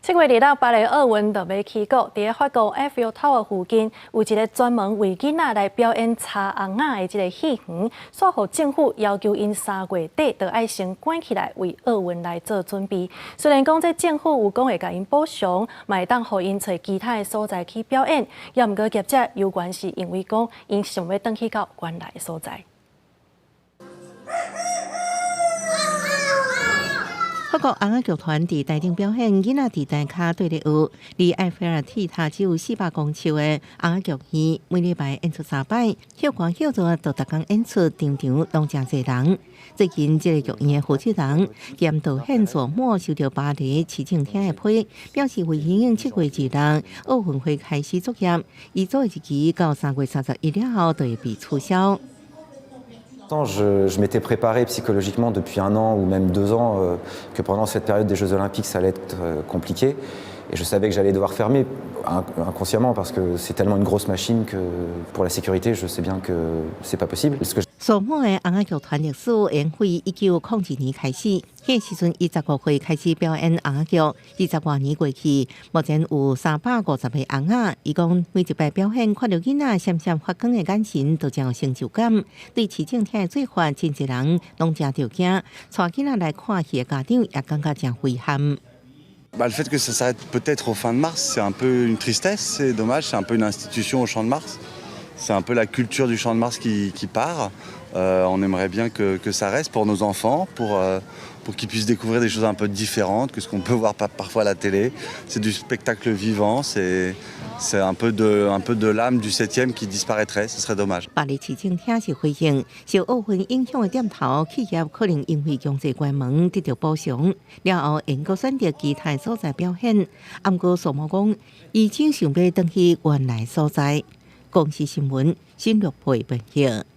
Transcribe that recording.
7月2日，巴黎奧運就欲起鼓，佇咧法國埃菲爾塔附近有一个專門為囡仔來表演插尪仔的這个戲園，煞予政府要求𪜶3月底就愛先關起來，為奧運來做準備。雖然講這政府有講會共𪜶補償，嘛會當予𪜶揣其他的所在去表演，也毋過業者猶原是認為講𪜶想欲轉去到原來的所在。法國尪仔劇團佇台頂表演，囡仔佇台跤綴咧學。離埃菲爾鐵塔只有400公尺的尪仔劇院，每禮拜演出三擺，歇寒歇熱就逐工演出，場場攏誠濟人。最近，這个劇院的負責人兼導演佐莫收著巴黎市政廳的批，表示為因應7月2日奧運會開始作業，伊租的日期到3月31日後就會被取消。 Je m'étais préparé psychologiquement depuis un an ou même 2 ans que pendant cette période des Jeux Olympiques, ça allait être compliqué. Et je savais que j'allais devoir fermer inconsciemment parce que c'est tellement une grosse machine que pour la sécurité, je sais bien que c'est pas possible. 索莫的尪仔劇團歷史源於1902年開始，彼時陣伊15歲開始表演尪仔劇，20外年過去，目前有350個尪仔。伊講每一擺表演，看著囡仔閃閃發光的眼神，都誠有成就感。對市政廳的做法，真濟人攏誠著驚，帶囡仔來看戲的家長也感覺誠遺憾。 Bah, le fait que ça s'arrête peut-être au fin de mars, c'est un peu une tristesse, c'est dommage, c'est un peu une institution au Champ de Mars. C'est un peu la culture du Champ de Mars qui part. On aimerait bien que ça reste pour nos enfants, pour qu'ils puissent découvrir des choses un peu différentes que ce qu'on peut voir parfois à la télé. C'est du spectacle vivant, c'est un peu de l'âme du 7e qui disparaîtrait, ce serait dommage. 巴黎市政廳是回應，受奧運影響的店頭企業可能因為強制關門得著補償，了後會閣選擇其他所在表演。毋過索莫講，伊正想欲轉去原來所在。公視新聞新樂配報道。